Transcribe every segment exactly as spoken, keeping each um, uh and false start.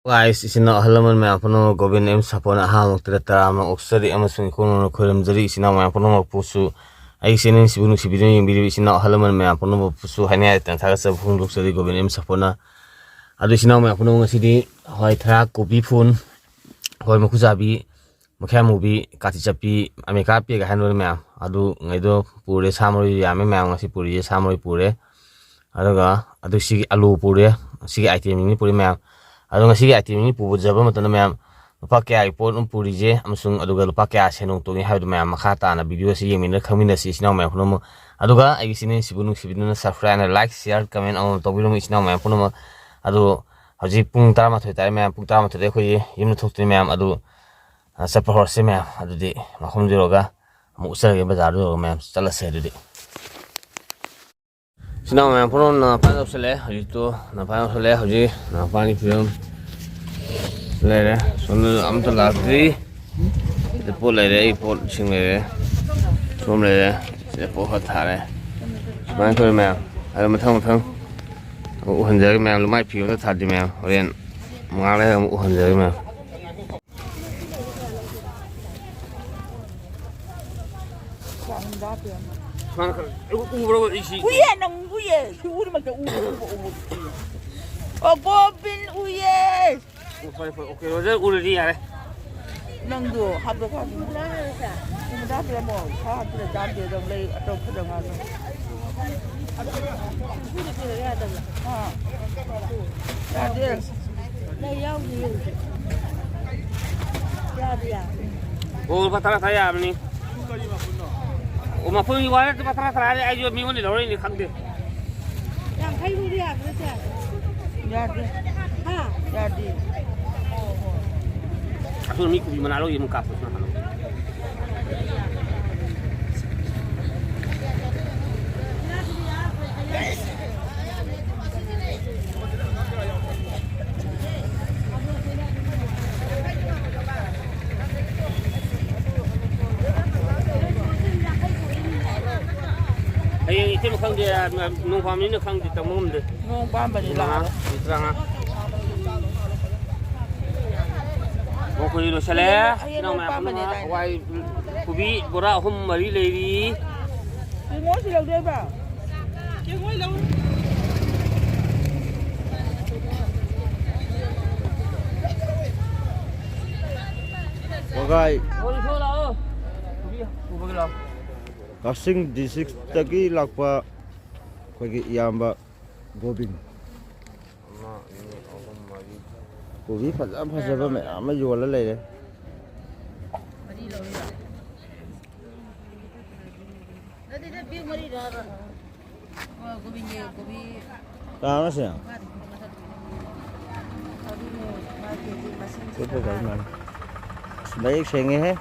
Guys, ꯏꯆꯤꯟ ꯏꯅꯥꯎ ꯑꯍꯜ ꯂꯃꯟ ꯃꯌꯥꯝ ꯄꯨꯝꯅꯃꯛ ꯒꯣꯕꯤꯟ ꯑꯦꯝ ꯁꯥꯄꯣꯟꯅ ꯑꯍꯥꯟꯕꯃꯛꯇꯗ ꯇꯔꯥꯝꯅ ꯑꯣꯛꯆꯔꯤ ꯑꯃꯁꯨꯡ ꯏꯈꯧ ꯅꯧꯅ ꯈꯣꯏꯔꯝꯖꯔꯤ꯫ ꯏꯆꯤꯟ ꯏꯅꯥꯎ ꯃꯌꯥꯝ ꯄꯨꯝꯅꯃꯛꯄꯨꯁꯨ, ꯑꯩꯒꯤ ꯆꯦꯅꯦꯜꯁꯤꯕꯨ ꯅꯨꯡꯁꯤꯕꯤꯗꯨꯅ ꯌꯦꯡꯕꯤꯔꯤꯕ ꯏꯆꯤꯟ ꯏꯅꯥꯎ ꯑꯍꯜ ꯂꯃꯟ ꯃꯌꯥꯝ ꯄꯨꯝꯅꯃꯛꯄꯨꯁꯨ ꯍꯥꯏꯅꯤꯡꯉꯥꯏ ꯂꯩꯇꯅ ꯊꯥꯒꯠꯆꯕ ꯐꯣꯡꯗꯣꯛꯆꯔꯤ ꯒꯣꯕꯤꯟ ꯑꯦꯝ ꯁꯥꯄꯣꯟꯅ꯫ ꯑꯗꯨ ꯏꯆꯤꯟ ꯏꯅꯥꯎ ꯃꯌꯥꯝ ꯄꯨꯝꯅꯃꯛ ꯉꯁꯤꯗꯤ ꯍꯋꯥꯏ ꯊꯔꯥꯛ, ꯀꯣꯕꯤ ꯐꯨꯜ, ꯍꯋꯥꯏ ꯃꯀꯨ ꯆꯥꯕꯤ, ꯃꯈꯌꯥꯝ ꯃꯨꯕꯤ, ꯀꯥꯇꯤ ꯆꯞꯄꯤ, ꯑꯃꯦꯔꯤꯀꯥ ꯄꯦꯒ ꯍꯥꯏꯅꯕꯗꯣ ꯃꯌꯥꯝ, ꯑꯗꯨꯉꯩꯗꯣ ꯄꯨꯔꯦ꯫ ꯁꯥ ꯃꯔꯣꯏ ꯌꯥꯝꯃꯦ ꯃꯌꯥꯝ, ꯉꯁꯤ ꯄꯨꯔꯤꯁꯦ ꯁꯥ ꯃꯔꯣꯏ ꯄꯨꯔꯦ꯫ ꯑꯗꯨꯒ ꯑꯗꯨ ꯁꯤꯒꯤ ꯑꯂꯨ ꯄꯨꯔꯦ꯫ ꯁꯤꯒꯤ ꯑꯥꯏꯇꯦꯝꯁꯤꯡꯁꯤ ꯄꯨꯔꯦ ꯃꯌꯥꯝ꯫ ꯑꯗꯣ ꯉꯁꯤꯒꯤ ꯑꯥꯏꯇꯦꯝꯁꯤꯡꯁꯤ ꯄꯨꯖꯕ ꯃꯇꯝꯗ ꯃꯌꯥꯝ ꯂꯨꯄꯥ ꯀꯌꯥꯒꯤ ꯄꯣꯠ ꯑꯃ ꯄꯨꯔꯤꯁꯦ ꯑꯃꯁꯨꯡ ꯑꯗꯨꯒ ꯂꯨꯄꯥ ꯀꯌꯥ ꯁꯦꯟꯗꯣꯡ ꯇꯣꯡꯉꯤ ꯍꯥꯏꯕꯗꯨ ꯃꯌꯥꯝ ꯃꯈꯥ ꯇꯥꯅ ꯚꯤꯗꯤꯑꯣ ꯑꯁꯤ ꯌꯦꯡꯃꯤꯟꯅ ꯈꯪꯃꯤꯟꯅꯁꯤ ꯏꯆꯤꯟ ꯏꯅꯥꯎ ꯃꯌꯥꯝ ꯄꯨꯝꯅꯃꯛ꯫ ꯑꯗꯨꯒ ꯑꯩꯒꯤ ꯆꯦꯅꯦꯜꯁꯤꯕꯨ ꯅꯨꯡꯁꯤꯕꯤꯗꯨꯅ subscribe and like, share, comment ꯑꯃꯃꯝ ꯇꯧꯕꯤꯔꯝꯃꯨ ꯏꯆꯤꯟ ꯏꯅꯥꯎ ꯃꯌꯥꯝ ꯄꯨꯝꯅꯃꯛ꯫ ꯑꯗꯣ ꯍꯧꯖꯤꯛ ꯄꯨꯡ ꯇꯔꯥꯃꯥꯊꯣꯏ ꯇꯥꯔꯦ ꯃꯌꯥꯝ꯫ ꯄꯨꯡ ꯇꯔꯥꯃꯥꯊꯣꯏꯗ ꯑꯩꯈꯣꯏꯒꯤ ꯌꯨꯝꯗ ꯊꯣꯛꯇꯣꯏꯅꯤ ꯃꯌꯥꯝ꯫ ꯑꯗꯨ, ꯑ, ꯆꯠꯄ ꯍꯧꯔꯁꯤ ꯃꯌꯥꯝ꯫ ꯑꯗꯨꯗꯤ ꯃꯐꯝꯗꯨ ꯌꯧꯔꯒ ꯑꯃꯨꯛ ꯎꯠꯆꯔꯒꯦ, ꯕꯖꯥꯔꯗꯨ ꯌꯧꯔꯒ ꯃꯌꯥꯝ ꯆꯠꯂꯁꯦ ꯑꯗꯨꯗꯤ꯫ ꯏꯆꯤꯟ ꯏꯅꯥꯎ ꯃꯌꯥꯝ ꯄꯨꯝꯅꯃꯛ ꯅꯝꯐꯥ ꯌꯧꯁꯜꯂꯛꯑꯦ꯫ ꯍꯧꯖꯤꯛꯇꯣ ꯅꯝꯐꯥ ꯌꯧꯁꯜꯂꯛꯑꯦ꯫ ꯍꯧꯖꯤꯛ ꯅꯝꯐꯥꯒꯤ ꯐꯤꯕꯝ ꯂꯩꯔꯦ꯫ ꯁꯣꯝꯗ ꯑꯝꯇ ꯂꯥꯛꯇ꯭ꯔꯤ꯫ ꯁꯤꯗ ꯄꯣꯠ ꯂꯩꯔꯦ, ꯑꯩ ꯄꯣꯠꯁꯤꯡ ꯂꯩꯔꯦ꯫ ꯁꯣꯝ ꯂꯩꯔꯦ꯫ ꯁꯤꯗ ꯄꯣꯠ ꯈꯔ ꯊꯥꯔꯦ꯫ ꯁꯨꯃꯥꯏꯅ ꯇꯧꯋꯦ ꯃꯌꯥꯝ꯫ ꯑꯗꯣ ꯃꯊꯪ ꯃꯊꯪ ꯑꯃꯨꯛ ꯎꯍꯟꯖꯔꯒꯦ ꯃꯌꯥꯝ꯫ ꯂꯨꯃꯥꯏ ꯐꯤ ꯑꯝꯇ ꯊꯥꯗ꯭ꯔꯤ ꯃꯌꯥꯝ꯫ ꯍꯣꯔꯦꯟ ꯉꯥꯏꯍꯥꯛ ꯂꯩꯔꯒ ꯑꯃꯨꯛ ꯎꯍꯟꯖꯔꯒꯦ ꯃꯌꯥꯝ꯫ ꯁꯨꯃꯥꯏꯅ ꯈꯔ ꯎ-, ꯎꯕ꯭ꯔꯣ ꯑꯩ ꯁꯤ? ꯎꯏꯌꯦ, ꯅꯪ ꯎꯏꯌꯦ꯫ ꯁꯤ ꯎꯔꯤꯃꯛꯇ ꯎꯏꯌꯦ, ꯎꯕ, ꯎꯕ, ꯎꯏꯌꯦ꯫ ꯑꯣ, ꯒꯣꯕꯤꯟ ꯎꯏꯌꯦ꯫ ꯑꯣ, ꯐꯔꯦ, ꯐꯔꯦ꯫ ꯑꯣꯀꯦ, ꯔꯣꯖꯔ ꯎꯔꯗꯤ ꯌꯥꯔꯦ꯫ ꯅꯪꯗꯣ ꯍꯥꯞꯄ ꯀꯥꯟꯗ ꯎꯃꯗꯥ ꯄꯤꯔꯝꯃꯣ꯫ ꯁꯥ ꯍꯥꯞꯄꯤꯔ ꯆꯥꯗꯦ꯫ ꯅꯪ ꯂꯩ ꯑꯇꯣꯞꯄꯗ ꯉꯥꯏꯔꯣ꯫ ꯑꯥ꯫ ꯌꯥꯗꯦ꯫ ꯂꯩ ꯌꯥꯎꯗꯤꯌꯦ꯫ ꯌꯥꯗꯦ, ꯌꯥꯗꯦ꯫ ꯑꯣ, ꯂꯨꯄꯥ ꯇꯔꯥ ꯇꯔꯥ ꯌꯥꯕꯅꯤ꯫ ꯑꯣ, ꯃꯄꯨꯟꯒꯤ ꯋꯥ ꯅꯠꯇꯦ, ꯂꯨꯄꯥ ꯇꯔꯥ ꯇꯔꯥ ꯍꯥꯏꯔꯦ, ꯑꯩꯁꯨ ꯃꯤꯉꯣꯟꯗꯩ ꯂꯧꯔꯛꯏꯅꯤ, ꯈꯪꯗꯦ꯫ ꯌꯥꯡꯈꯩ ꯐꯥꯎꯗꯤ ꯌꯥꯗ꯭ꯔꯣ, ꯆꯦ? ꯌꯥꯗꯦ꯫ ꯍꯥ? ꯌꯥꯗꯦ꯫ ꯑꯁꯣꯝ ꯃꯤ ꯀꯣꯕꯤ ꯃꯅꯥ ꯂꯧ, ꯌꯦꯡꯉꯨ, ꯀꯥꯞꯄ ꯁꯣꯝ ꯅꯥꯀꯟꯗ꯫ ꯍꯌꯦꯡ ꯏꯆꯦ ꯈꯪꯗꯦ, ꯅꯣꯡ ꯄꯥꯝꯃꯤꯅ ꯈꯪꯗꯦ, ꯇꯝꯕ ꯉꯝꯗꯦ꯫ ꯅꯣꯡ ꯄꯥꯝꯕꯗꯤ ꯃꯉꯥ, ꯂꯥꯛꯑꯔꯣꯏ꯫ ꯃꯤꯅꯤꯠ ꯇꯔꯥꯃꯉꯥ꯫ ꯂꯣꯏꯁꯜꯂꯦ꯫ ꯑꯩ ꯏꯆꯤꯟ ꯏꯅꯥꯎ ꯃꯌꯥꯝ ꯄꯥꯝꯕꯅꯦ ꯄꯨꯝꯅꯃꯛ꯫ ꯑꯗꯥꯏꯗ꯫ ꯍꯋꯥꯏ ꯀꯣꯕꯤ ꯕꯣꯔꯥ ꯑꯍꯨꯝ ꯃꯔꯤ ꯂꯩꯔꯤ꯫ ꯀꯦꯡꯉꯣꯏꯁꯨ ꯂꯧꯗꯣꯏꯕ? ꯀꯦꯡꯉꯣꯏ ꯂꯧ꯫ ꯋꯥꯒꯥꯏ꯫ ꯂꯥꯛꯑꯣ, ꯂꯥꯛꯑꯣ꯫ ꯀꯣꯕꯤ ꯄꯨꯕꯒꯤ ꯂꯥꯛꯑꯣ꯫ ꯀꯛꯆꯤꯡ ꯗꯤꯁꯇ꯭ꯔꯤꯛꯇꯒꯤ ꯂꯥꯛꯄ ꯑꯩꯈꯣꯏꯒꯤ ꯏꯌꯥꯝꯕ ꯒꯣꯕꯤꯟ꯫ ꯑꯃ, ꯑꯅꯤ, ꯑꯍꯨꯝ, ꯃꯔꯤ꯫ ꯀꯣꯕꯤ ꯐꯖ ꯐꯖꯕ ꯃꯌꯥꯝ ꯑꯃ ꯌꯣꯜꯂ ꯂꯩꯔꯦ꯫ ꯃꯔꯤ ꯂꯧꯔꯤꯔꯣ? ꯅꯠꯇꯦꯗ, ꯕꯦꯒ ꯃꯔꯤꯔ ꯍꯥꯏꯕ꯫ ꯑꯣ, ꯒꯣꯕꯤꯟꯒꯤ ꯀꯣꯕꯤ꯫ ꯀꯅꯥꯅꯣ ꯁꯤ? ꯑꯗꯨꯅꯦ, ꯃꯥ ꯀꯦꯖꯤ ꯃꯁꯤꯡ ꯁꯤꯠꯄ ꯁꯤꯠꯇ ꯐꯖ ꯃꯥꯜꯂꯦ꯫ ꯃꯥꯜꯂꯦ꯫ ꯑꯁ, ꯃꯌꯦꯛ ꯁꯦꯡꯉꯦꯍꯦ꯫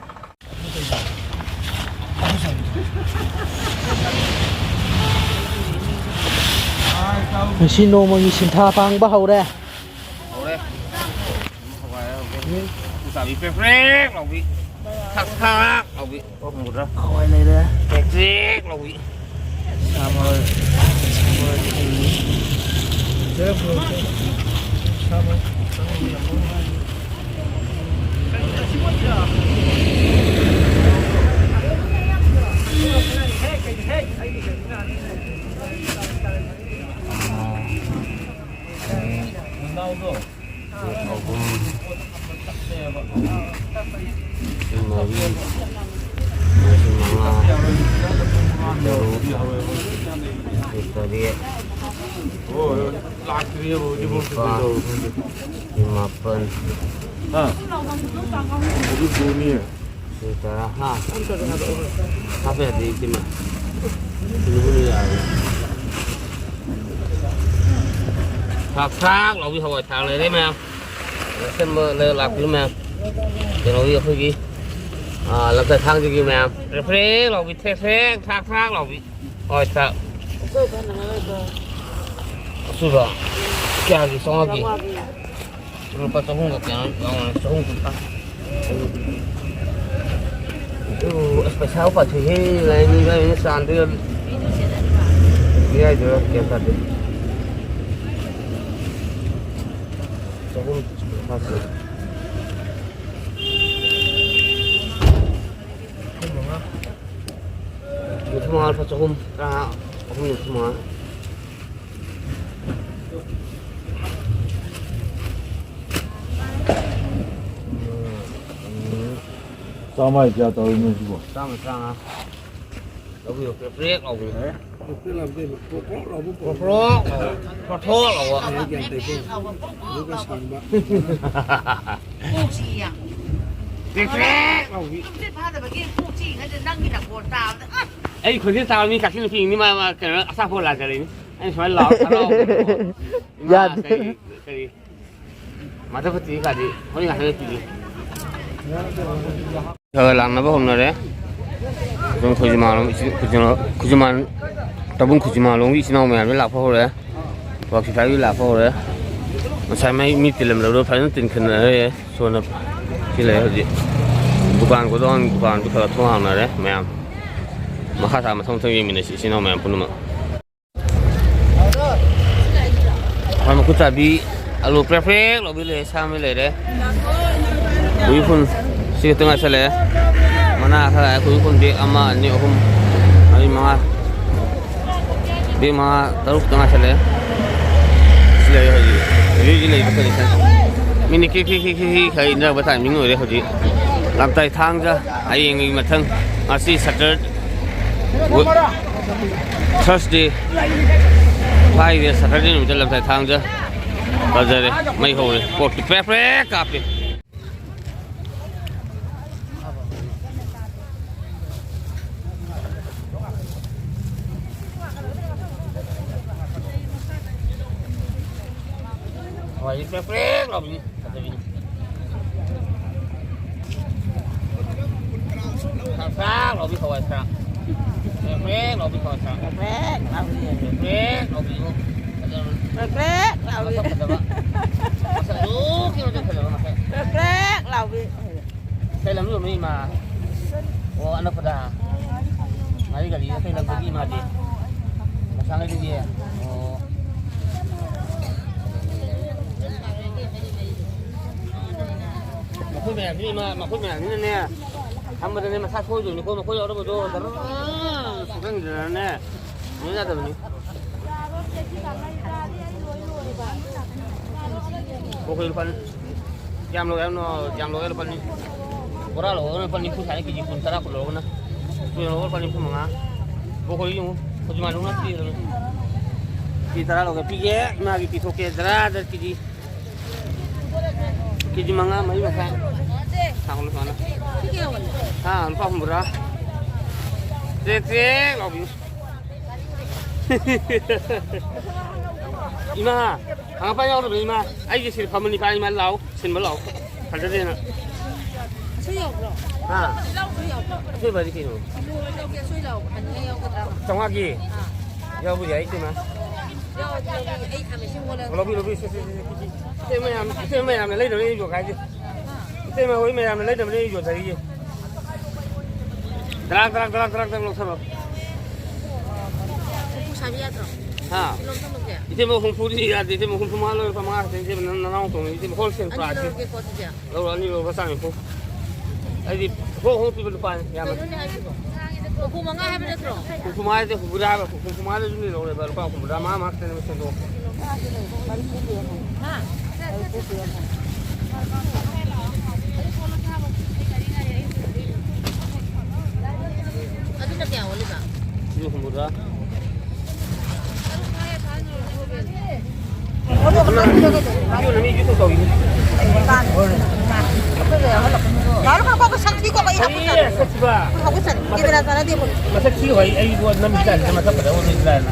ꯉꯁꯤ ꯅꯣꯡꯃꯒꯤ ꯁꯤꯟꯊꯥ ꯄꯥꯡꯕ ꯍꯧꯔꯦ꯫ ꯍꯧꯔꯦ꯫ ꯍꯋꯥꯏ ꯍꯧꯔꯦ꯫ ꯎꯆꯥꯕꯤ ꯄ꯭ꯔꯦꯛ ꯄ꯭ꯔꯦꯛ ꯂꯥꯎꯕꯤ꯫ ꯊꯥꯛ ꯊꯥꯛ ꯂꯥꯎꯕꯤ꯫ ꯑꯣ, ꯃꯨꯗ꯭ꯔꯥ? ꯍꯋꯥꯏ ꯂꯩꯔꯦ꯫ ꯄ꯭ꯔꯦꯛ ꯄ꯭ꯔꯦꯛ ꯂꯥꯎꯕꯤ꯫ ꯁꯥ ꯃꯔꯣꯏ꯫ ꯁꯥ ꯃꯔꯣꯏ꯫ ꯁꯥ ꯃꯔꯣꯏ꯫ ꯅꯅꯥꯎꯗꯣ꯫ ꯑꯍꯨꯝ, ꯃꯔꯤ, ꯃꯉꯥ, ꯇꯔꯨꯛ, ꯇꯔꯦꯠ, ꯅꯤꯄꯥꯜ, ꯃꯥꯄꯜ꯫ ꯁꯤ ꯇꯔꯥ꯫ ꯍꯥ? ꯍꯥꯞꯄ ꯌꯥꯗꯦ, ꯏꯇꯩꯃ꯫ ꯁꯤꯗꯕꯨ ꯌꯥꯔꯦ꯫ ꯊꯥꯛ ꯊꯥꯛ ꯂꯥꯎꯕꯤ ꯍꯋꯥꯏ ꯊꯥꯛ ꯂꯩꯔꯦ ꯃꯌꯥꯝ꯫ ꯑꯁꯦꯝꯕ ꯂꯩꯔ ꯂꯥꯛꯄꯤꯌꯨ ꯃꯌꯥꯝ꯫ ꯀꯩꯅꯣꯒꯤ ꯑꯩꯈꯣꯏꯒꯤ, ꯑꯥ, ꯂꯝꯇꯥ ꯊꯥꯡꯖꯒꯤ ꯃꯌꯥꯝ꯫ ꯄ꯭ꯔꯦꯛ ꯄ꯭ꯔꯦꯛ ꯂꯥꯎꯕꯤ, ꯊ꯭ꯔꯦꯛ ꯊ꯭ꯔꯦꯛ ꯊꯥꯛ ꯊꯥꯛ ꯂꯥꯎꯕꯤ ꯍꯋꯥꯏ ꯊꯥꯛ꯫ ꯑꯆꯨꯕ ꯀꯌꯥꯒꯤ? ꯆꯥꯝꯃꯉꯥꯒꯤ? ꯂꯨꯄꯥ ꯆꯍꯨꯝꯒ ꯀꯌꯥꯅꯣ ꯌꯥꯎꯔꯝꯒꯅꯤ, ꯆꯍꯨꯝ ꯀꯨꯟꯊ꯭ꯔꯥ꯫ ꯑꯗꯨ, ꯑꯁ, ꯄꯩꯁꯥ ꯄꯥꯊꯣꯛꯏꯍꯦ, ꯂꯥꯏꯅꯤꯡꯕ ꯃꯤꯅ ꯆꯥꯟꯗꯣꯏꯔ ꯃꯤꯌꯥꯏꯗꯣꯏꯔ ꯒ꯭ꯌꯥꯟ ꯇꯥꯗꯦ꯫ ꯆꯍꯨꯝ ꯀꯨꯟꯊ꯭ꯔꯥ ꯄꯤ꯫ ꯅꯤꯐꯨ ꯃꯉꯥ, ꯂꯨꯄꯥ ꯆꯍꯨꯝ ꯇꯔꯥ, ꯑꯍꯨꯝ ꯅꯤꯐꯨ ꯃꯉꯥ꯫ ꯆꯥꯝꯃ ꯍꯥꯏ ꯀꯌꯥ ꯇꯧꯔꯤꯅꯣ ꯁꯤꯕꯣ? ꯆꯥꯝꯃ ꯇꯔꯥꯃꯉꯥ꯫ ꯂꯧꯕꯤꯌꯨ, ꯄ꯭ꯔꯦꯛ ꯄ꯭ꯔꯦꯛ ꯂꯥꯎꯕꯤꯌꯨ꯫ ꯄ꯭ꯔꯦꯛ ꯄ꯭ꯔꯦꯛ ꯂꯥꯎꯕꯗꯤ ꯄ꯭ꯔꯣꯛ ꯄ꯭ꯔꯣꯛ ꯂꯥꯎꯕ ꯄ꯭ꯔꯣꯛ ꯄ꯭ꯔꯣꯛ ꯂꯥꯎꯕ꯫ ꯄ꯭ꯔꯣꯛ ꯄ꯭ꯔꯣꯛ ꯂꯥꯎꯕ꯫ ꯑꯗꯨꯒ ꯁꯥꯡꯕ꯫ ꯀꯣꯛ ꯆꯤꯛꯏ ꯌꯥꯝ꯫ ꯄ꯭ꯔꯦꯛ ꯄ꯭ꯔꯦꯛ ꯂꯥꯎꯕꯤ꯫ ꯇꯨꯝꯁꯤꯠ ꯐꯥꯗꯕꯒꯤ ꯀꯣꯛ ꯆꯤꯛꯏꯉꯩꯗ ꯅꯪꯒꯤ ꯅꯈꯣꯟ ꯇꯥꯕꯗ ꯑꯁ! ꯑꯩ ꯈꯣꯟꯖꯦꯜ ꯇꯥꯕ ꯃꯤ ꯀꯛꯆꯤꯡ ꯅꯨꯄꯤ ꯏꯅꯤ ꯃꯥ, ꯃꯥ ꯀꯩꯅꯣ ꯑꯆꯥꯄꯣꯠ ꯂꯥꯛꯆꯔꯤꯅꯤ꯫ ꯑꯩꯅ ꯁꯨꯃꯥꯏꯅ ꯂꯥꯎꯔ ꯍꯔꯥꯎꯕ꯫ ꯏꯃꯥ ꯌꯥꯗꯦ꯫ ꯀꯔꯤ, ꯀꯔꯤ? ꯃꯥꯗꯔ ꯄꯇꯤ ꯀꯥꯗꯤ ꯍꯣꯔꯦꯟ ꯉꯥꯛꯇ ꯄꯤꯒꯦ꯫ ꯈꯔ ꯂꯥꯛꯅꯕ ꯍꯧꯅꯔꯦ꯫ ꯑꯗꯨꯝ ꯈꯨꯖꯤꯃꯥꯟꯂꯣꯝ ꯏꯆꯤꯟ-, ꯈꯨꯖꯤꯃꯥꯟ, ꯈꯨꯖꯤꯃꯥꯟ, ꯇꯥꯕꯨꯡ ꯈꯨꯖꯤꯃꯥꯟꯂꯣꯝꯒꯤ ꯏꯆꯤꯟ ꯏꯅꯥꯎ ꯃꯌꯥꯝꯁꯦ ꯂꯥꯛꯄ ꯍꯧꯔꯦ꯫ ꯋꯥꯀꯤ ꯐꯥꯏꯚꯀꯤ ꯂꯥꯛꯄ ꯍꯧꯔꯦ꯫ ꯉꯁꯥꯏ ꯃꯩ ꯃꯤ ꯇꯤꯜꯂꯝꯗꯕꯗꯣ ꯐꯖꯅ ꯇꯤꯟꯈꯠꯅꯔꯦ꯫ ꯁꯣꯝꯗ ꯁꯤ ꯂꯩꯔꯦ ꯍꯧꯖꯤꯛ꯫ ꯗꯨꯀꯥꯟ, ꯒꯣꯗꯥꯎꯟ ꯗꯨꯀꯥꯟꯁꯨ ꯈꯔ ꯈꯔ ꯊꯣꯡ ꯍꯥꯡꯅꯔꯦ ꯃꯌꯥꯝ꯫ ꯃꯈꯥ ꯇꯥ ꯃꯊꯪ ꯃꯊꯪ ꯌꯦꯡꯃꯤꯟꯅꯁꯤ ꯏꯆꯤꯟ ꯏꯅꯥꯎ ꯃꯌꯥꯝ ꯄꯨꯝꯅꯃꯛ꯫ ꯍꯋꯥꯏ ꯃꯀꯨ ꯆꯥꯕꯤ, ꯑꯂꯨ ꯄ꯭ꯔꯦꯛ ꯄ꯭ꯔꯦꯛ ꯂꯥꯎꯕꯤ ꯂꯩꯔꯦ, ꯁꯥꯃꯩ ꯂꯩꯔꯦ꯫ ꯀꯣꯕꯤ ꯐꯨꯜ ꯁꯤ ꯈꯛꯇ ꯉꯥꯏꯁꯜꯂꯛꯑꯦ꯫ ꯃꯅꯥ ꯈꯔ ꯂꯥꯛꯑꯦ, ꯀꯣꯕꯤ ꯐꯨꯜ ꯕꯦꯛ ꯑꯃ, ꯑꯅꯤ, ꯑꯍꯨꯝ, ꯃꯔꯤ, ꯃꯉꯥ꯫ ꯕꯦꯛ ꯃꯉꯥ, ꯇꯔꯨꯛ ꯈꯛꯇ ꯉꯥꯏꯁꯜꯂꯛꯑꯦ꯫ ꯁꯤ ꯂꯩꯔꯦ ꯍꯧꯖꯤꯛ꯫ ꯍꯧꯖꯤꯛ ꯍꯧꯖꯤꯛ ꯂꯩꯔꯤꯕ ꯀꯟꯗꯤꯁꯟ꯫ ꯃꯤꯅꯤꯠ ꯀ꯭ꯔꯤꯛ ꯀ꯭ꯔꯤꯛ ꯀ꯭ꯔꯤꯛ ꯀ꯭ꯔꯤꯛ ꯀ꯭ꯔꯤꯛ ꯈꯔ ꯏꯟꯅꯔꯛꯄ ꯇꯥꯏꯃꯤꯡ ꯑꯣꯏꯔꯦ ꯍꯧꯖꯤꯛ꯫ ꯂꯝꯇꯥꯏ ꯊꯥꯡꯖ, ꯍꯌꯦꯡꯒꯤ ꯃꯊꯪ, ꯉꯁꯤ ꯁꯇꯔ-, ꯊꯔꯁꯗꯦ, ꯐ꯭ꯔꯥꯏꯗꯦ, ꯁꯇꯔꯗꯦ ꯅꯨꯃꯤꯠꯇ ꯂꯝꯇꯥꯏ ꯊꯥꯡꯖ꯫ ꯐꯖꯔꯦ, ꯃꯩ ꯍꯧꯔꯦ, ꯀꯣꯛꯇꯤ ꯄ꯭ꯔꯦꯛ ꯄ꯭ꯔꯦꯛ ꯀꯥꯞꯄꯦ꯫ ꯍꯋꯥꯏꯗꯤ ꯄ꯭ꯔꯦꯛ ꯄ꯭ꯔꯦꯛ ꯂꯥꯎꯕꯤꯅꯤ, ꯐꯖꯕꯤꯅꯤ꯫ ꯊ꯭ꯔꯥꯛ ꯊ꯭ꯔꯥꯛ ꯂꯥꯎꯕꯤ ꯍꯋꯥꯏ ꯊ꯭ꯔꯥꯛ꯫ ꯄ꯭ꯔꯦꯛ ꯄ꯭ꯔꯦꯛ ꯂꯥꯎꯕꯤ ꯍꯋꯥꯏ ꯊ꯭ꯔꯥꯛ꯫ ꯄ꯭ꯔꯦꯛ ꯄ꯭ꯔꯦꯛ ꯂꯥꯎꯕꯤ꯫ ꯄ꯭ꯔꯦꯛ ꯄ꯭ꯔꯦꯛ ꯂꯥꯎꯕꯤꯕꯨ꯫ ꯐꯖꯕꯅꯤ꯫ ꯄ꯭ꯔꯦꯛ ꯄ꯭ꯔꯦꯛ ꯂꯥꯎꯕꯤ꯫ ꯃꯁꯛ ꯐꯖꯕ꯫ ꯃꯁꯛ ꯑꯗꯨꯛꯀꯤ ꯃꯇꯤꯛ ꯐꯖꯕ ꯃꯁꯛ꯫ ꯄ꯭ꯔꯦꯛ ꯄ꯭ꯔꯦꯛ ꯂꯥꯎꯕꯤ꯫ ꯀꯩ ꯂꯝꯗ ꯌꯣꯟꯕꯅꯣ ꯏꯃꯥ? ꯑꯣ, ꯑꯅꯛꯄꯗ꯫ ꯉꯥꯔꯤ ꯒꯥꯔꯤ ꯀꯩ ꯂꯝꯗꯒꯤ ꯏꯃꯥꯗꯤ? ꯃꯁꯥꯡꯉꯩꯗꯒꯤ? ꯑꯣ꯫ ꯃꯈꯣꯏ ꯃꯌꯥꯝꯁꯤꯅ ꯏꯃꯥ, ꯃꯈꯣꯏ ꯃꯌꯥꯝꯁꯤꯅꯅꯦ꯫ ꯊꯝꯕꯗꯅꯦ ꯃꯁꯥ ꯁꯣꯏꯗꯣꯏꯅꯤ꯫ ꯀꯣꯟ ꯃꯈꯣꯏ ꯌꯥꯎꯔꯕꯗꯣ ꯗꯔ ꯁꯨꯍꯟꯈꯤꯗꯅꯅꯦ꯫ ꯂꯣꯏ ꯌꯥꯗꯕꯅꯤ꯫ ꯕ꯭ꯔꯣꯀꯣꯂꯤ ꯂꯨꯄꯥ ꯀꯌꯥꯝ ꯂꯧꯒꯦ ꯍꯥꯏꯕꯅꯣ? ꯌꯥꯝ ꯂꯧꯒꯦ ꯂꯨꯄꯥ ꯅꯤ-, ꯕꯣꯔꯥ ꯂꯧꯔꯒꯅ ꯂꯨꯄꯥ ꯅꯤꯐꯨ ꯁꯥꯏ, ꯀꯦꯖꯤ ꯀꯨꯟ, ꯇꯔꯥ, ꯀꯨꯟ ꯂꯧꯔꯒꯅ꯫ ꯆꯨꯏ ꯂꯧꯔꯒ ꯂꯨꯄꯥ ꯅꯤꯐꯨ ꯃꯉꯥ꯫ ꯕ꯭ꯔꯣꯀꯣꯂꯤ ꯌꯦꯡꯉꯨ, ꯍꯧꯖꯤꯛ ꯃꯥ ꯂꯧꯅ ꯄꯤꯔꯕꯅꯤ꯫ ꯀꯦꯖꯤ ꯇꯔꯥ ꯂꯧꯒꯦ, ꯄꯤꯒꯦ, ꯏꯃꯥꯒꯤ ꯄꯤꯊꯣꯛꯀꯦ, ꯇꯔꯥꯗ ꯀꯦꯖꯤ꯫ ꯀꯦꯖꯤ ꯃꯉꯥ, ꯃꯔꯤ ꯃꯈꯥꯏ꯫ ꯁꯥꯡꯅ ꯁꯥꯡꯅ꯫ ꯍꯥ, ꯂꯨꯄꯥ ꯍꯨꯝꯐꯨꯇꯔꯥ꯫ ꯆꯦꯛ ꯆꯦꯛ ꯂꯥꯎꯕꯤꯌꯨ꯫ ꯏꯃꯥ, ꯍꯪꯒꯄꯥꯟ ꯌꯥꯎꯗꯕꯅꯤ, ꯏꯃꯥ꯫ ꯑꯩꯒꯤ ꯁꯤꯗ ꯐꯝꯕꯅꯤ, ꯄꯥ, ꯏꯃꯥ, ꯂꯥꯎ꯫ ꯁꯤꯟꯕ ꯂꯥꯛꯑꯣ꯫ ꯐꯖꯗꯦꯅ꯫ ꯑꯁꯣꯏ ꯌꯥꯎꯕ꯭ꯔꯣ? ꯍꯥ? ꯑꯁꯣꯏ ꯌꯥꯎꯕ꯭ꯔꯣ? ꯑꯁꯣꯏꯕꯗꯤ ꯀꯩꯅꯣ? ꯀꯤꯂꯣ ꯂꯧꯒꯦ, ꯑꯁꯣꯏ ꯂꯥꯎꯕ ꯐꯅꯤꯡꯉꯥꯏ ꯌꯥꯎꯒꯗ꯭ꯔꯥ? ꯆꯥꯝꯃꯉꯥꯒꯤ? ꯑꯥ꯫ ꯌꯥꯎꯕ ꯌꯥꯏ, ꯏꯇꯩꯃ꯫ ꯌꯥꯎꯔꯗꯤ ꯂꯧꯒꯦ꯫ ꯑꯩ ꯊꯝꯃꯦ, ꯁꯤ ꯃꯣꯜꯂꯒ꯫ ꯂꯧꯕꯤꯌꯨ, ꯂꯧꯕꯤꯌꯨ, ꯁꯦ, ꯁꯦ, ꯁꯦ, ꯁꯦ, ꯁꯦ꯫ ꯏꯇꯩꯃ ꯌꯥꯝ, ꯏꯇꯩꯃ ꯃꯌꯥꯝꯅ ꯂꯩꯅꯕꯅꯦ ꯑꯩ ꯌꯣꯟꯈꯥꯏꯁꯦ꯫ ꯏꯇꯩꯃ ꯍꯣꯏ ꯃꯌꯥꯝꯅ ꯂꯩꯅꯕꯅꯦ ꯑꯩ ꯌꯣꯟꯊꯔꯤꯁꯦ꯫ ꯗ꯭ꯔꯥꯛ, ꯗ꯭ꯔꯥꯛ, ꯗ꯭ꯔꯥꯛ, ꯗ꯭ꯔꯥꯛ, ꯗ꯭ꯔꯥꯛ ꯂꯧꯊꯔꯣ꯫ ꯍꯨꯝꯐꯨ ꯁꯥꯕꯤ ꯌꯥꯗ꯭ꯔꯣ? ꯍꯥ? ꯀꯤꯂꯣ ꯑꯃ ꯊꯝꯃꯒꯦ? ꯏꯇꯩꯃ ꯍꯨꯝꯐꯨꯗꯤ ꯌꯥꯗꯦ, ꯏꯇꯩꯃ ꯍꯨꯝꯐꯨ ꯃꯉꯥ ꯂꯧꯔꯣ, ꯂꯨꯄꯥ ꯃꯉꯥ ꯈꯛꯇꯪ, ꯏꯇꯩꯃ ꯅꯪ ꯅꯅꯥꯎ ꯇꯣꯡꯉꯤ, ꯏꯇꯩꯃ wholesale ꯑꯅꯤ price ꯅꯤ꯫ ꯂꯧꯔꯒꯦꯀꯣ ꯑꯗꯨꯗꯤ꯫ ꯂꯧꯔꯣ, ꯑꯅꯤ ꯂꯧꯔꯣ, ꯂꯨꯄꯥ ꯆꯥꯝ ꯅꯤꯐꯨ꯫ ꯑꯩꯗꯤ ꯍꯣꯡ ꯍꯣꯡ ꯄꯤꯕ ꯂꯨꯄꯥꯅꯤ, ꯌꯥꯝꯅ꯫ ꯀꯩꯅꯣꯅꯦ ꯍꯥꯏꯁꯤꯕꯣ? ꯍꯨꯝꯐꯨ ꯃꯉꯥ ꯍꯥꯏꯕ ꯅꯠꯇ꯭ꯔꯣ? ꯍꯨꯝꯐꯨ ꯃꯉꯥ ꯍꯥꯏꯗꯤ ꯍꯨꯝꯐꯨ ꯍꯥꯏꯕ, ꯍꯨꯝꯐꯨ ꯃꯉꯥꯗ ꯑꯗꯨꯝ ꯂꯧꯔꯦꯕ, ꯂꯨꯄꯥ ꯍꯨꯝꯐꯨꯇꯔꯥ ꯃꯉꯥ ꯃꯉꯥ ꯈꯛꯇꯅꯦꯕ ꯁꯦꯟꯗꯣꯡ꯫ ꯍꯥ? ꯑꯗꯨꯅ ꯀꯌꯥ ꯑꯣꯜꯂꯤꯕ? ꯁꯤꯁꯨ ꯍꯨꯝꯐꯨꯇꯔꯥ꯫ ꯃꯁꯛ ꯊꯤ ꯍꯣꯏ, ꯑꯩ ꯅꯝꯃꯤ ꯇꯥꯏꯅ ꯃꯊꯛ ꯐꯖꯕ ꯑꯣꯏꯕ ꯇꯥꯏꯅ꯫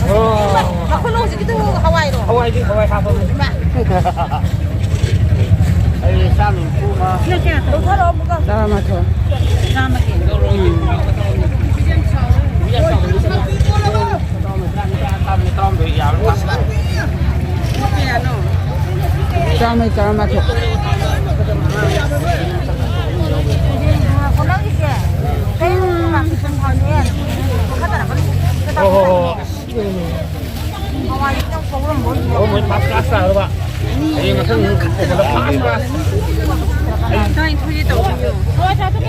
ꯑꯣ꯫ ꯍꯋꯥꯏꯗꯤ ꯍꯋꯥꯏ ꯍꯥꯞꯄꯕꯅꯤ꯫ ꯑꯩ ꯆꯥꯝ ꯅꯤꯐꯨ ꯑꯃ꯫ ꯇꯔꯥꯃꯥꯊꯣꯏ꯫ ꯎꯝ꯫ ꯆꯥꯝꯃꯩ ꯇꯔꯥꯃꯥꯊꯣꯏ꯫ ꯍꯣ, ꯍꯣ, ꯍꯣ꯫ ꯑꯣ, ꯃꯣꯏ first class ꯇꯥꯔꯕ꯫ ꯍꯌꯦꯡ ꯃꯊꯪ ꯐꯥꯎꯕꯗ first class꯫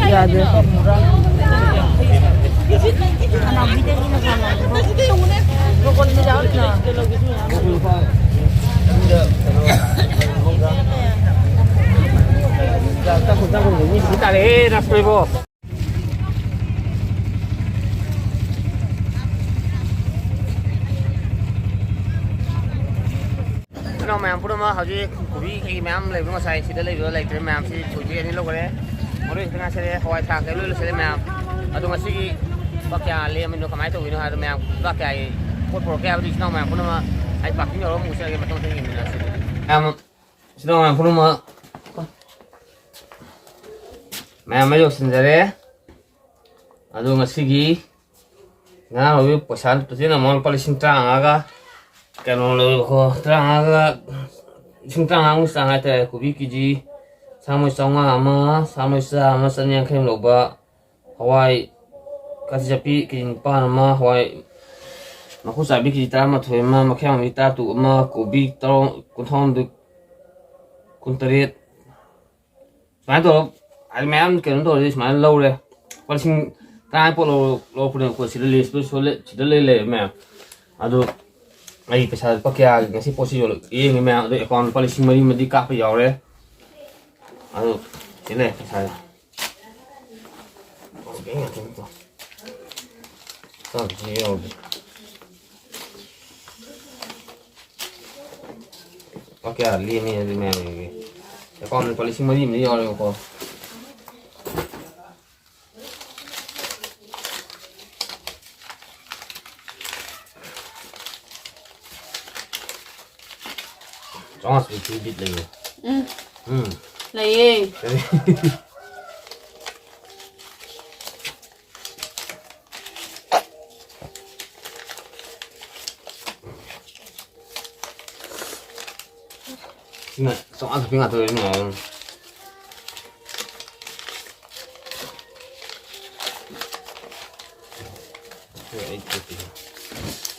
ꯌꯥꯗꯦ꯫ ꯇꯥꯔꯦꯍꯦ, ꯅꯥꯁꯇꯣꯏꯕꯣ꯫ ꯏꯆꯤꯟ ꯏꯅꯥꯎ ꯃꯌꯥꯝ ꯄꯨꯝꯅꯃꯛ, ꯍꯧꯖꯤꯛ ꯀꯣꯕꯤ ꯀꯩ ꯃꯌꯥꯝ ꯂꯩꯕꯗꯣ, ꯉꯁꯥꯏ ꯁꯤꯗ ꯂꯩꯕꯗꯣ ꯂꯩꯇ꯭ꯔꯦ, ꯃꯌꯥꯝꯁꯤ ꯊꯣꯏꯕꯤ ꯑꯅꯤ ꯂꯧꯈꯔꯦ꯫ ꯃꯔꯣꯏ ꯈꯛꯇ ꯉꯥꯏꯁꯤꯜꯂꯦ꯫ ꯍꯋꯥꯏ ꯊ꯭ꯔꯥꯛ ꯀꯩ ꯂꯣꯏ ꯂꯣꯏꯁꯤꯜꯂꯦ ꯃꯌꯥꯝ꯫ ꯑꯗꯣ ꯉꯁꯤꯒꯤ ꯂꯨꯄꯥ ꯀꯌꯥ ꯂꯦꯝꯃꯤꯅꯣ, ꯀꯃꯥꯏꯅ ꯇꯧꯔꯤꯅꯣ ꯍꯥꯏꯕꯗꯣ, ꯃꯌꯥꯝ ꯂꯨꯄꯥ ꯀꯌꯥꯒꯤ ꯄꯣꯠ ꯄꯨꯔꯛꯀꯦ ꯍꯥꯏꯕꯗꯨ ꯏꯆꯤꯟ ꯏꯅꯥꯎ ꯃꯌꯥꯝ ꯄꯨꯝꯅꯃꯛ ꯑꯩ parking ꯌꯧꯔꯒ ꯑꯃꯨꯛ ꯎꯠꯆꯔꯒꯦ, ꯃꯊꯪ ꯃꯊꯪ ꯌꯦꯡꯃꯤꯟꯅꯔꯁꯤ꯫ ꯃꯌꯥꯝ, ꯏꯆꯤꯟ ꯏꯅꯥꯎ ꯃꯌꯥꯝ ꯄꯨꯝꯅꯃꯛ, ꯃꯌꯥꯝ ꯑꯩ ꯌꯧꯁꯤꯟꯖꯔꯦ꯫ ꯑꯗꯣ ꯉꯁꯤꯒꯤ ꯉꯔꯥꯡ ꯂꯧꯕ ꯄꯩꯁꯥ total amount ꯂꯨꯄꯥ ꯂꯤꯁꯤꯡ ꯇꯔꯥꯃꯉꯥꯒ ꯀꯩꯅꯣ ꯂꯧꯋꯦꯕꯀꯣ, ꯇꯔꯥꯃꯉꯥꯒ, ꯂꯤꯁꯤꯡ ꯇꯔꯥꯃꯉꯥꯃꯨꯛ ꯆꯥꯡ ꯍꯥꯏꯇꯥꯔꯦ꯫ ꯀꯣꯕꯤ KG ꯆꯥꯝꯃꯩ ꯆꯥꯝꯃꯉꯥ ꯑꯃ, ꯆꯥꯝꯃꯩ ꯆꯥ ꯑꯃ, ꯆꯅꯤ ꯌꯥꯡꯈꯩ ꯑꯃ ꯂꯧꯕ, ꯍꯋꯥꯏ ꯀꯥꯁꯤ ꯆꯠꯄꯤ KG ꯅꯤꯄꯥꯟ ꯑꯃ, ꯍꯋꯥꯏ ꯃꯀꯨ ꯆꯥꯕꯤ KG ꯇꯔꯥꯃꯥꯊꯣꯏ ꯑꯃ, ꯃꯈꯌꯥꯝꯕꯤ ꯇꯔꯥꯇꯔꯨꯛ ꯑꯃ, ꯀꯣꯕꯤ ꯇꯔꯥ-, ꯀꯨꯟꯊ꯭ꯔꯥꯍꯨꯝꯗꯣꯏ, ꯀꯨꯟꯇꯔꯦꯠ, ꯁꯨꯃꯥꯏꯅ ꯇꯧꯔ, ꯍꯥꯏꯗꯤ ꯃꯌꯥꯝ ꯀꯩꯅꯣ ꯇꯧꯔꯗꯤ ꯁꯨꯃꯥꯏꯅ ꯂꯧꯔꯦ꯫ ꯂꯨꯄꯥ ꯂꯤꯁꯤꯡ ꯇꯔꯥ ꯄꯣꯠ ꯂꯧꯔ-, ꯂꯧꯔꯛꯄꯅꯦꯕꯀꯣ꯫ ꯁꯤꯗ list ꯁꯣꯜꯂꯦ, ꯁꯤꯗ ꯂꯩ ꯂꯩꯔꯦ ꯃꯌꯥꯝ꯫ ꯑꯗꯨ ꯑꯩ ꯄꯩꯁꯥ ꯂꯨꯄꯥ ꯀꯌꯥꯒꯤ ꯉꯁꯤ ꯄꯣꯠꯁꯤ ꯌꯣꯜꯂꯛ-, ꯌꯦꯡꯉꯦ ꯃꯌꯥꯝ꯫ ꯑꯗꯨ account ꯂꯨꯄꯥ ꯂꯤꯁꯤꯡ ꯃꯔꯤ ꯑꯃꯗꯤ ꯀꯥꯞꯄ ꯌꯥꯎꯔꯦ꯫ ꯑꯗꯨ ꯁꯤ ꯂꯩ ꯄꯩꯁꯥꯁꯦ꯫ ꯆꯥꯝꯃꯁꯤ ꯌꯥꯎꯔꯗꯤ꯫ ꯂꯨꯄꯥ ꯀꯌꯥ ꯂꯦꯝꯃꯤ ꯑꯗꯨ ꯃꯌꯥꯝ ꯌꯦꯡꯒꯦ꯫ Account ꯂꯨꯄꯥ ꯂꯤꯁꯤꯡ ꯃꯔꯤ ꯑꯃꯗꯤ ꯌꯥꯎꯔꯦꯕꯀꯣ꯫ ꯆꯥꯝꯃꯉꯥ ꯁꯨꯕꯤ ꯕꯤꯠ ꯂꯩꯌꯦ꯫ ꯎꯝ꯫ ꯎꯝ꯫ ꯂꯩꯌꯦ꯫ ꯀꯔꯤ? ꯁꯤꯅ ꯆꯥꯝꯃꯉꯥ ꯆꯥꯇ꯭ꯔꯦꯠ ꯉꯥꯛꯇꯅꯤ꯫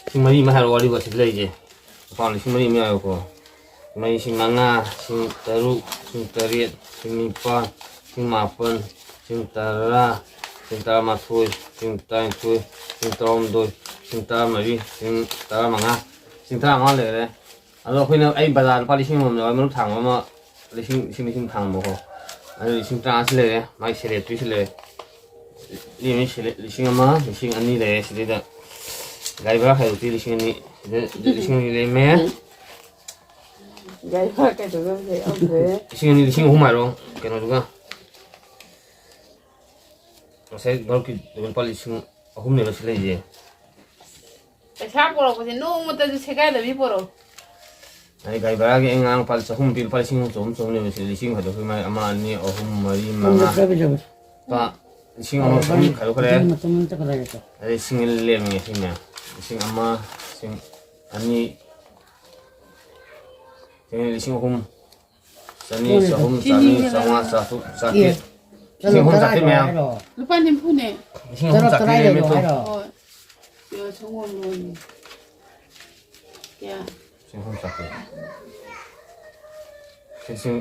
ꯂꯤꯁꯤꯡ ꯃꯔꯤ ꯑꯃ ꯍꯥꯏꯔꯣ, ꯋꯥꯔꯤꯕꯨ ꯑꯁꯤꯗ ꯂꯩꯔꯤꯁꯦ꯫ ꯂꯨꯄꯥ ꯂꯤꯁꯤꯡ ꯃꯔꯤ ꯑꯃ ꯌꯥꯎꯔꯦꯀꯣ꯫ ꯃꯔꯤ ꯂꯤꯁꯤꯡ ꯃꯉꯥ, ꯂꯤꯁꯤꯡ ꯇꯔꯨꯛ, ꯂꯤꯁꯤꯡ ꯇꯔꯦꯠ, ꯂꯤꯁꯤꯡ ꯅꯤꯄꯥꯟ, ꯂꯤꯁꯤꯡ ꯃꯥꯄꯟ, ꯂꯤꯁꯤꯡ ꯇꯔꯥ, ꯂꯤꯁꯤꯡ ꯇꯔꯥꯃꯥꯊꯣꯏ, ꯂꯤꯁꯤꯡ ꯇꯔꯥꯅꯤꯊꯣꯏ, ꯂꯤꯁꯤꯡ ꯇꯔꯥꯍꯨꯝꯗꯣꯏ, ꯂꯤꯁꯤꯡ ꯇꯔꯥꯃꯔꯤ, ꯂꯤꯁꯤꯡ ꯇꯔꯥꯃꯉꯥ, ꯂꯤꯁꯤꯡ ꯇꯔꯥꯃꯉꯥ ꯂꯩꯔꯦ꯫ ꯑꯗꯣ ꯑꯩꯈꯣꯏꯅ, ꯑꯩ ꯕꯖꯥꯔ ꯂꯨꯄꯥ ꯂꯤꯁꯤꯡ ꯑꯃꯃꯝ ꯌꯥꯎꯔꯦ, ꯃꯔꯨꯞ ꯊꯥꯡꯕ ꯑꯃ ꯂꯤꯁꯤꯡ, ꯂꯤꯁꯤꯡ, ꯂꯤꯁꯤꯡ ꯊꯥꯡꯕꯀꯣ꯫ ꯑꯗꯨ ꯂꯤꯁꯤꯡ ꯇꯔꯥꯁꯤ ꯂꯩꯔꯦ, ꯃꯥꯒꯤ ꯁꯦꯂꯦꯞꯇ꯭ꯔꯤꯁꯤ ꯂꯩꯔꯦ꯫ ꯂꯦꯝꯃꯤ ꯁꯦꯂꯦ-, ꯂꯤꯁꯤꯡ ꯑꯃ, ꯂꯤꯁꯤꯡ ꯑꯅꯤ ꯂꯩꯔꯦ꯫ ꯁꯤꯗꯩꯗ ꯒꯥꯔꯤ ꯚꯔꯥ ꯈꯥꯏꯗꯣꯛꯇꯦ, ꯂꯤꯁꯤꯡ ꯑꯅꯤ꯫ ꯁꯤꯗ ꯂꯤꯁꯤꯡ ꯑꯅꯤ ꯂꯦꯝꯃꯦ꯫ ꯒꯥꯔꯤ ꯚꯔꯥ ꯀꯩꯗꯧꯒꯦ ꯍꯧꯖꯤꯛ? ꯌꯥꯎꯗ꯭ꯔꯦ꯫ ꯂꯤꯁꯤꯡ ꯑꯅꯤ, ꯂꯤꯁꯤꯡ ꯑꯍꯨꯝ ꯍꯥꯏꯔꯣ, ꯀꯩꯅꯣꯗꯨꯒ꯫ ꯉꯁꯥꯏ ꯃꯔꯨꯞꯀꯤ ꯂꯨꯄꯥ ꯂꯤꯁꯤꯡ ꯑꯍꯨꯝꯅꯦꯕ ꯁꯤ ꯂꯩꯔꯤꯁꯦ꯫ ꯄꯩꯁꯥ ꯄꯣꯔꯛꯄꯁꯦ ꯅꯣꯡꯃꯇꯁꯨ ꯁꯦꯒꯥꯏꯗꯕꯤ ꯄꯣꯔꯛꯑꯣ꯫ ꯑꯩ ꯒꯥꯔꯤ ꯚꯔꯥꯒꯤ ꯑꯩ ꯉꯔꯥꯡ ꯂꯨꯄꯥ ꯆꯍꯨꯝ ꯄꯤ, ꯂꯨꯄꯥ ꯂꯤꯁꯤꯡ ꯑꯃ ꯆꯍꯨꯝ ꯆꯍꯨꯝꯅꯦꯕ ꯁꯤ, ꯂꯤꯁꯤꯡ ꯈꯥꯏꯗꯣꯛꯈ꯭ꯔꯦ, ꯃꯥꯏ ꯑꯃ, ꯑꯅꯤ, ꯑꯍꯨꯝ, ꯃꯔꯤ, ꯃꯉꯥ꯫ ꯂꯨꯄꯥ ꯂꯤꯁꯤꯡ ꯑꯃ ꯆꯍꯨꯝ ꯈꯥꯏꯗꯣꯛꯈ꯭ꯔꯦ꯫ ꯑꯗꯩ ꯂꯤꯁꯤꯡ ꯑꯅꯤ ꯂꯦꯝꯃꯦ ꯁꯤ ꯃꯌꯥꯝ꯫ ꯂꯤꯁꯤꯡ ꯑꯃ, ꯂꯤꯁꯤꯡ ꯑꯅꯤ, ꯂꯤꯁꯤꯡ ꯑꯍꯨꯝ꯫ ꯆꯅꯤ, ꯆꯍꯨꯝ, ꯆꯥꯝꯃꯔꯤ, ꯆꯥꯝꯃꯉꯥ, ꯆꯥꯇ꯭ꯔꯨꯛ, ꯆꯥꯇ꯭ꯔꯦꯠ꯫ ꯂꯤꯁꯤꯡ ꯑꯍꯨꯝ ꯆꯥꯇ꯭ꯔꯦꯠ ꯃꯌꯥꯝ꯫ ꯂꯨꯄꯥ ꯅꯤꯐꯨꯅꯦ꯫ ꯂꯤꯁꯤꯡ ꯑꯍꯨꯝ ꯆꯥꯇ꯭ꯔꯦꯠ ꯂꯩꯔꯝꯃꯦ꯫ ꯍꯣꯏ꯫ ꯁꯪꯒꯣꯝ ꯂꯣꯟꯅꯤ꯫ ꯀꯌꯥ? ꯂꯤꯁꯤꯡ ꯑꯍꯨꯝ ꯆꯥꯇ꯭ꯔꯦꯠ꯫ ꯂꯤꯁꯤꯡ,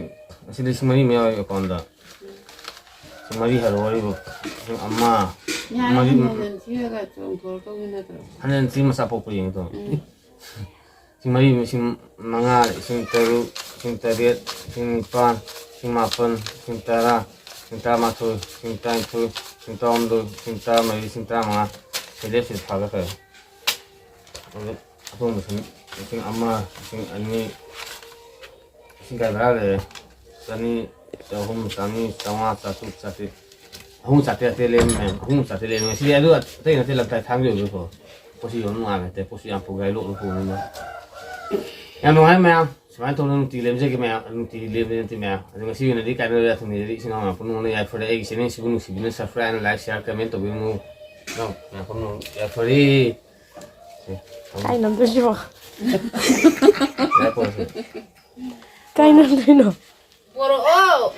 ꯑꯁꯤ ꯂꯤꯁꯤꯡ ꯃꯔꯤ ꯃꯌꯥ ꯑꯣꯏ ꯑꯦꯀꯥꯎꯟꯗ꯫ ꯂꯤꯁꯤꯡ ꯃꯔꯤ ꯍꯥꯏꯔꯣ ꯋꯥꯔꯤꯕꯨ꯫ ꯂꯤꯁꯤꯡ ꯑꯃ꯫ ꯌꯥꯔꯦ, ꯃꯔꯤ꯫ ꯍꯟꯖꯟ ꯍꯟꯖꯟ ꯊꯤꯔꯒ ꯆꯣꯡꯊꯣꯔꯛꯇꯧꯗꯤ ꯅꯠꯇ꯭ꯔꯣ? ꯍꯟꯖꯟ ꯊꯤꯔ ꯃꯆꯥ ꯄꯣꯛꯄ ꯌꯦꯡꯉꯦ ꯇꯧꯕꯅꯤ꯫ ꯎꯝ꯫ ꯂꯤꯁꯤꯡ ꯃꯔꯤ, ꯂꯤꯁꯤꯡ ꯃꯉꯥ, ꯂꯤꯁꯤꯡ ꯇꯔꯨꯛ, ꯂꯤꯁꯤꯡ ꯇꯔꯦꯠ, ꯂꯤꯁꯤꯡ ꯅꯤꯄꯥꯟ, ꯂꯤꯁꯤꯡ ꯃꯥꯄꯟ, ꯂꯤꯁꯤꯡ ꯇꯔꯥ, ꯂꯤꯁꯤꯡ ꯇꯔꯥꯃꯥꯊꯣꯏ, ꯂꯤꯁꯤꯡ ꯇꯔꯥꯅꯤꯊꯣꯏ, ꯂꯤꯁꯤꯡ ꯇꯔꯥꯍꯨꯝꯗꯣꯏ, ꯂꯤꯁꯤꯡ ꯇꯔꯥꯃꯔꯤ, ꯂꯤꯁꯤꯡ ꯇꯔꯥꯃꯉꯥ, ꯁꯤꯗꯩ ꯁꯤꯗ ꯊꯥꯗꯈ꯭ꯔꯦ꯫ ꯑꯗꯨ ꯑꯍꯣꯡꯕꯁꯤꯡ ꯂꯤꯁꯤꯡ ꯑꯃ, ꯂꯤꯁꯤꯡ ꯑꯅꯤ, ꯂꯤꯁꯤꯡ ꯀꯌꯥ ꯇꯔꯥ ꯂꯩꯔꯦ? ꯆꯅꯤ, ꯆꯍꯨꯝ, ꯆꯥꯝꯃꯔꯤ, ꯆꯥꯝꯃꯉꯥ, ꯆꯥꯇ꯭ꯔꯨꯛ, ꯆꯥꯇ꯭ꯔꯦꯠ꯫ ꯑꯍꯨꯝ ꯆꯥꯇ꯭ꯔꯦꯠ ꯇꯔꯦꯠ ꯂꯦꯝꯃꯦ, ꯑꯍꯨꯝ ꯆꯥꯇ꯭ꯔꯦꯠ ꯂꯦꯝꯃꯦ꯫ ꯁꯤꯗꯤ ꯑꯗꯨ ꯑꯇꯩ ꯅꯠꯇꯦ, ꯂꯝꯇꯥꯏ ꯊꯥꯡꯒꯤ ꯑꯣꯏꯕꯀꯣ꯫ ꯄꯣꯠꯁꯤ ꯌꯣꯟꯕ ꯅꯨꯡꯉꯥꯏꯕ ꯅꯠꯇꯦ, ꯄꯣꯠꯁꯤ ꯌꯥꯝ ꯄꯨꯒꯥꯏ ꯂꯣꯛꯅ ꯄꯨꯕꯅꯤꯅ꯫ ꯌꯥꯝ ꯅꯨꯡꯉꯥꯏ ꯃꯌꯥꯝ꯫ ꯁꯨꯃꯥꯏꯅ ꯇꯧꯗꯅ ꯅꯨꯡꯇꯤ ꯂꯦꯝꯖꯒꯦ ꯃꯌꯥꯝ, ꯅꯨꯡꯇꯤ ꯂꯦꯝꯕꯗꯤ ꯅꯠꯇꯦ ꯃꯌꯥꯝ꯫ ꯑꯗꯣ ꯉꯁꯤ ꯑꯣꯏꯅꯗꯤ ꯀꯥꯏꯅꯔꯣꯏ ꯊꯝꯕꯤꯔꯗꯤ ꯏꯆꯤꯟ ꯏꯅꯥꯎ ꯃꯌꯥꯝ ꯄꯨꯝꯅꯃꯛꯅ ꯌꯥꯏꯐꯔꯦ꯫ ꯑꯩꯒꯤ ꯆꯦꯅꯦꯜꯁꯤꯕꯨ ꯅꯨꯡꯁꯤꯕꯤꯅ subscribe, like, share, comment ꯇꯧꯕꯤꯔꯝꯃꯨ꯫ ꯏꯅꯥꯎ ꯃꯌꯥꯝ ꯄꯨꯝꯅꯃꯛ ꯌꯥꯏꯐꯔꯦ꯫ ꯁꯦ, ꯊꯝꯃꯣ꯫ ꯀꯥꯏ ꯅꯝꯗꯣꯏꯁꯤꯕꯣ? ꯌꯥꯏꯐꯔꯁꯦ꯫ ꯀꯥꯏ ꯅꯝꯗꯣꯏꯅꯣ? ꯄꯣꯔꯛꯑꯣ꯫